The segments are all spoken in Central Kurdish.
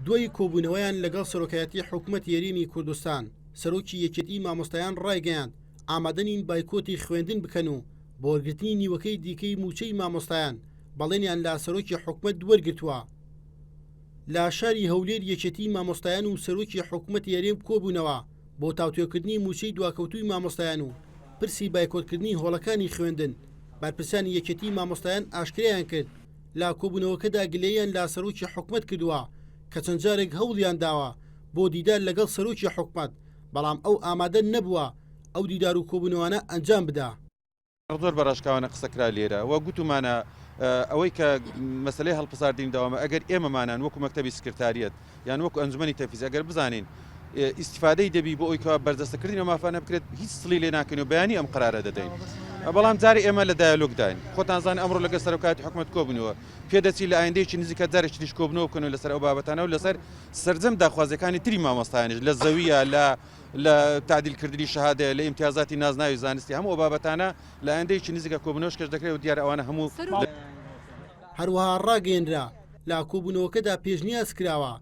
دوای کۆبوونەوەیان لەگەڵ سەرۆکایەتی حکومەتی هەرێمی کوردستان، سەرۆکی یەکێتیی مامۆستایان ڕایگەیاند، ئامادە نین بایکۆتی خوێندن بکەن و بۆ وەرگرتنی نیوەکەی دیکەی مووچەی مامۆستایان، بەڵێنیان لە سەرۆکی حکومەت وەرگرتووە. لە شاری هەولێر یەکێتیی مامۆستایان و سەرۆکی حکومەتی هەرێم کۆبوونەوە بۆ تاوتوێکردنی مووچەی دواکەوتووی مامۆستایان و پرسی بایکۆتکردنی هۆڵەکانی خوێندن، بەرپرسانی یەکێتیی مامۆستایان ئاشکرایان کرد، لە کۆبوونەوەکەدا گلەییان لە سەرۆکی حکومەت کردووە کە چەند جارێک هەوڵیان داوە بۆ دیدار لەگەڵ سەرۆکی حکومەت، بەڵام ئەو ئامادە نەبووە ئەو دیدار و کۆبوونەوانە ئەنجام بدا. زۆر بە ڕاشکاوانە قسە کرا لێرە و گوتومانە ئەوەی کە مەسەلەی هەڵپساردنی دەوامە ئەگەر ئێمەمانان وەکو مەکتەبی سکرتاریەت یان وەکو ئەنجومەنی تەنفیزی ئەگەر بزانین ئیستیفادەی دەبی بۆ ئەوی کەوا بەرجەستەکردنی ئەو مافانە بکرێت هیچ سڵی لێ ناکەین و بەیانی ئەم قەرارە دەدەین بەڵام جارێ ئێمە لە دایالۆگداین خۆتان زانن ئەمڕۆ لەگەڵ سەرۆکایەتی حکومەت کۆبوونەوە پێدەچی لە ئایندەیەکی نزیکە جارێکی تریش کۆبنەوە بکەن و لەسەر ئەو بابەتانە و لەسەر سەرجەم داخوازیەکانی تری مامۆستایانیش لە زەویە لە لە تعدیل کردنی شەهادەیە لە ئیمتیازاتی نازناوی زانستی هەموو ئەو بابەتانە لە ئایندەیەکی نزیکە کۆبوونەوەش کەش دەکرێت و دیارە ئەوانە هەموو هەروەها ڕاگەیەنرا، لە کۆبوونەوەکەدا پێشنیاز کراوە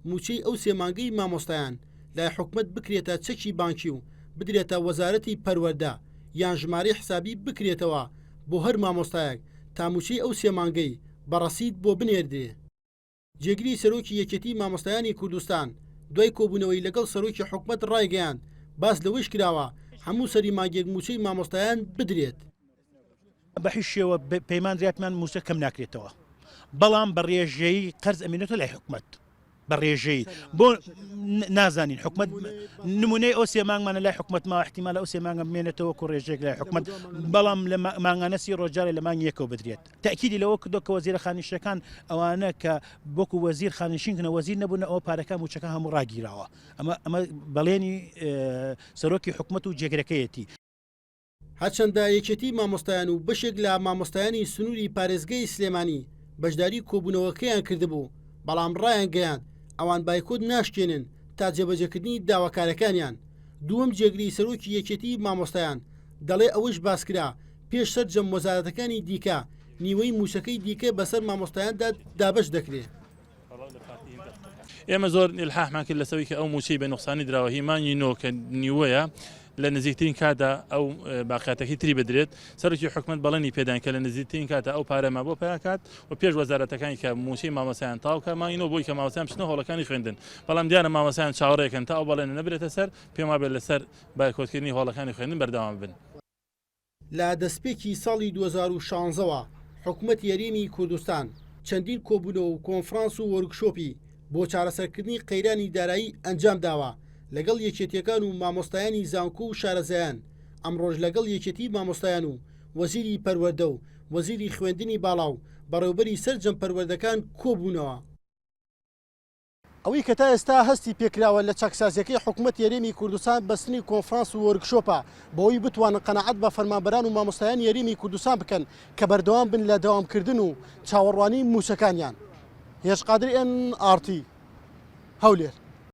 مووچەی ئەو سێ مانگەی مامۆستایان لای حکومەت بکرێتە چەکی بانکی و بدرێتە وەزارەتی پەروەردە یان ژمارەی حسابی بکرێتەوە بۆ هەر مامۆستایەک تا مووچەی ئەو سێ مانگەی بە ڕەسید بۆ بنێردرێ. جێگری سەرۆکی یەکێتی مامۆستایانی کوردستان دوای کۆبوونەوەی لەگەڵ سەرۆکی حکومەت ڕایگەیاند، باس لەوەیش کراوە هەموو سەری مانگێک مووچەی مامۆستایان بدرێت. بە هیچ شێوە پەیمان درایتمان مووچە کەم ناکرێتەوە، بەڵام بە ڕێژەیی قەرز ئەمێنێتەوە لای حکومەت بە ڕێژەیی بۆ نازانین حکومەت نمونەی ئەو سێ مانگمانە لای حکومەت ماوە احتیمالە ئەو سێ مانگە بمێنێتەوە وەکو ڕێژەیەک لای حکومەت بەڵام لە مانگانە سی ڕۆژ جارێ لە مانگی یەکەوە بدرێت. تەئکیدی لەوە کردووە کە وەزیرە خانشینەکان ئەوانە کە وەکو وەزیر خانشین کنە وەزیر نەبوونە ئەوە پارەکان مووچەکان هەموو ڕاگیراوە ئەمە ئەمە بەڵێنی سەرۆکی حکومەت و جێگرەکەیەتی. هەرچەندە یەکێتی مامۆستایان و بەشێک لە مامۆستایانی سنووری پارێزگەی سلێمانی بەشداری کۆبوونەوەکەیان کردبوو، بەڵام ڕایانگەیاند، ئەوان بایکۆت ناشکێنن تا جێبەجێکردنی داواکارەکانیان. دووەم جێگری سەرۆکی یەکێتی مامۆستایان دەڵێ ئەوەش باسکرا پێش سەرجەم وەزارەتەکانی دیکە نیوەی مووچەکەی دیکە بەسەر مامۆستایاندا دابەش دەکرێ. ئێمە زۆر ئیلحاحمان کرد لەسەوەی کە ئەو مووچەی بە نوقسانی دراوە هی مانگی نۆ کە نیوەیە لە نزیکترین کاتدا ئەو باقیاتەکەی تری بدرێت سەرۆکی حکومەت بەڵێنی پێدان کە لە نزیکترین کاتە ئەو پارەما بۆ پیاکات و پێش وەزارەتەکانی کە مووچەی مامۆستایان تاو کە مانگی نۆ بۆی کە مامۆستایان بچنە هۆڵەکانی خوێندن بەڵام دیارە مامۆستایان چاوەڕێکن تا ئەو بەڵێنە نەبرێتە سەر پێم وابێت لەسەر بایکۆتکردنی هۆڵەکانی خوێندن بەردەوام بن. لە دەستپێکی ساڵی 2016 وە حکومەتی هەرێمی کوردستان چەندین کۆبوونەوە و کۆنفرانس و وۆرکشۆپی بۆ چارەسەرکردنی قەیرانی دارایی ئەنجامداوە لەگەڵ یەکێتیەکان و مامۆستایانی زانکۆ و شارەزایان، ئەمڕۆش لەگەڵ یەکێتی مامۆستایان و وەزیری پەروەردە و وەزیری خوێندنی باڵا و بەڕێوبەری سەرجەم پەروەردەکان کۆبوونەوە. ئەوەی کە تا ئێستا هەستی پێکراوە لە چاکسازیەکەی حکومەتی هەرێمی کوردستان بەستنی کۆنفرانس و وۆرکشۆپە بەوەی بتوانن قەناعەت بە فەرمانبەران و مامۆستایانی هەرێمی کوردستان بکەن کە بەردەوام بن لە دەوامکردن و چاوەڕوانی مووچەکانیان. هێرش قادر ئێن ئاڕ تی، هەولێر.